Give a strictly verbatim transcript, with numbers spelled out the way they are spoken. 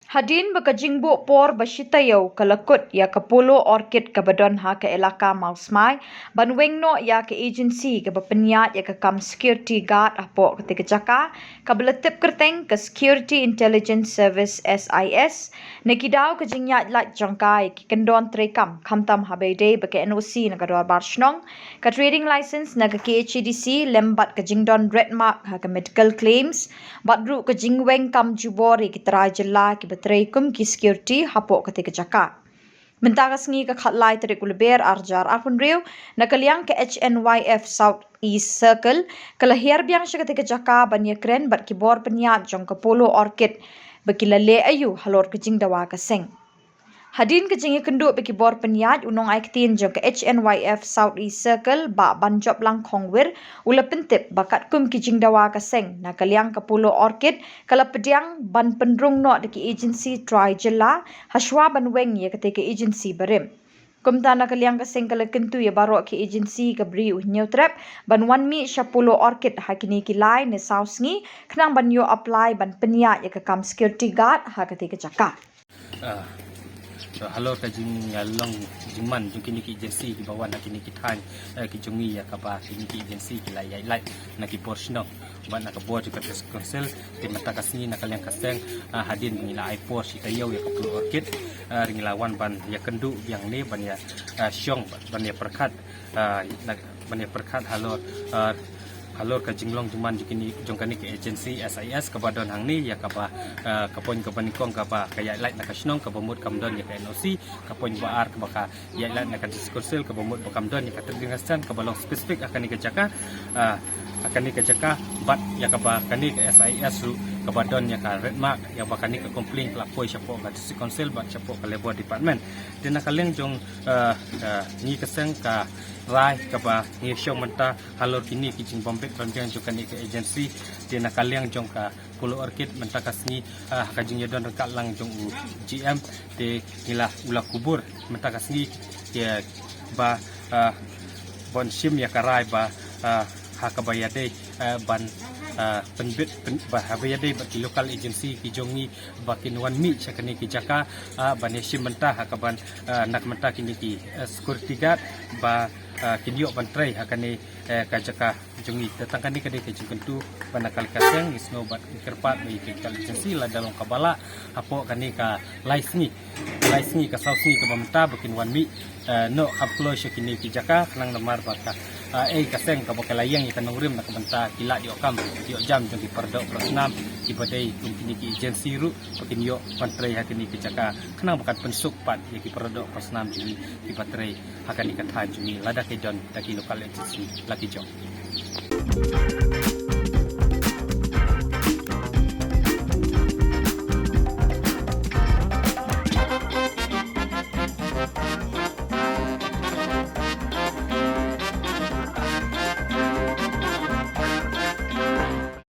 Hadien ba ka jingbuh por ba shi taïew ka la kut ïa ka Polo Orchid kaba don ha ka elaka Mawsmai ban weng noh ïa ka agency kaba pynïaid ïa ka kam security guard hapoh katei ka jaka, kaba la tip kyrteng ka Security Intelligence Service, S I S, na ki daw ka jingïaid lait jong ka ïa ki kyndon treikam, khamtam haba ïadei bad ka N O C na ka dorbar shnong, ka trading license na ka K H A D C lem bad ka jingdon red mark ha ka medical claims, bad ruh ka jingweng kam jubor ïa ki trai jylla kiba trei kum ki security hapoh katei ka jaka. Mynta ka sngi ka khatlai tarik u Lber arhajar arphew hynriew, na ka liang ka H N Y F South East Circle, ka la hiar biang sha katei ka jaka ban ïakren bad ki bor pynïaid jong ka Polo Orchid ba ki la leh aïu halor ka jingdawa ka seng. Hadien ka jingïakynduh bad ki bor pynïaid, u nongai ktien jong ka H N Y F South East Circle, Bah Banjoplang Khongwir, u la pyntip ba katkum ki jingdawa ka seng, na ka liang ka Polo Orchid ka la pdiang ban pynrung noh da ki agency trai jylla hashwa ban weng ïa katei ka agency barim. Kumta na ka liang ka seng ka la kyntu ïa baroh ki agency ka Bri u Hynñiewtrep ban wan mih sha Polo Orchid ha kine ki lai ne saw sngi khnang ban ïoh apply ban pynïaid ïa ka kam security guard ha katei ka jaka. Ah, so halor ka jing, ah, long jingman jong kine ki agency kiba wan ha kine ki thaiñ, eh, ki jong ngi ïa kaba kine ki agency ki la ïaid lait na ki bor shnong bad na ka bor jong ka District Council. Te mynta ka sngi na ka liang ka seng, ah, hadien ba ngi la ai por shi taïew ïa ka Polo Orchid, ah, ngi la wan ban ïakynduh biang ne ban ïa, ah, shong ban ïa pyrkhat, ah, na, ban ïa pyrkhat halor, ah, halor ka jinglong jingman jong kine, jong kane ka agency S I S kaba don hangne ïa kaba, ah, ka point kaba nyngkong kaba ka ïaid lait na ka shnong kaba mut kam don ïa ka N O C, ka point ba ar kaba ka ïaid lait na ka District Council kaba mut ba kam don ïa ka trading license kaba long specific ha kane ka jaka, ah, ha kane ka jaka, bad ïa kaba kane ka S I S ruh kaba don ïa ka red mark, ïa ba kane ka complaint ka la poi shapoh ka District Council bad shapoh ka Labour Department. Te na ka liang jong, ah, ah, ngi ka seng ka rai kaba ngi shong mynta halor kine ki jingbym bit bym biang jong kane ka agency. Te na ka liang jong ka Polo Orchid mynta ka sngi, ah, ha ka jingïadon ryngkat lang jong u G M, te ngi la, u la kubur mynta ka sngi, te ba, ah, ban shim ïa ka rai ba, ah, ha kaba ïadei, ah, ban, ah, pynbit, pyn-, ba haba ïadei bad ki local agency ki jong ngi ba kin wan mih sha kane ki jaka, ah, ban ïa shim bynta ha kaban, ah, na ka bynta kine ki, ah, security guard ba, ah, kin ïoh ban trei ha kane, eh, ka jaka jong ngi. Te tang kane ka dei ka jingkyntu ba na ka liang ka seng ngi sngew bad ngi kyrpad ba ïa ki local agency lada long kaba lah hapoh kane ka lai sngi, lai sngi ka saw sngi kaba mynta ba kin wan mih, eh, noh kham kloi sha kine ki jaka khnang namar ba ka, eh, ei ka seng kaba ka la ïeng ïa ka nongrim na ka bynta ki lad ïoh kam ïoh jam jong ki paradoh parasnam kiba dei kum kine ki agency ruh ba kin ïoh ban trei ha kine ki jaka khnang ba kan pynsuk pat ïa ki paradoh parasnam jong ngi kiba trei ha kane ka thaiñ jong ngi lada ki don da ki local agency la ki jong.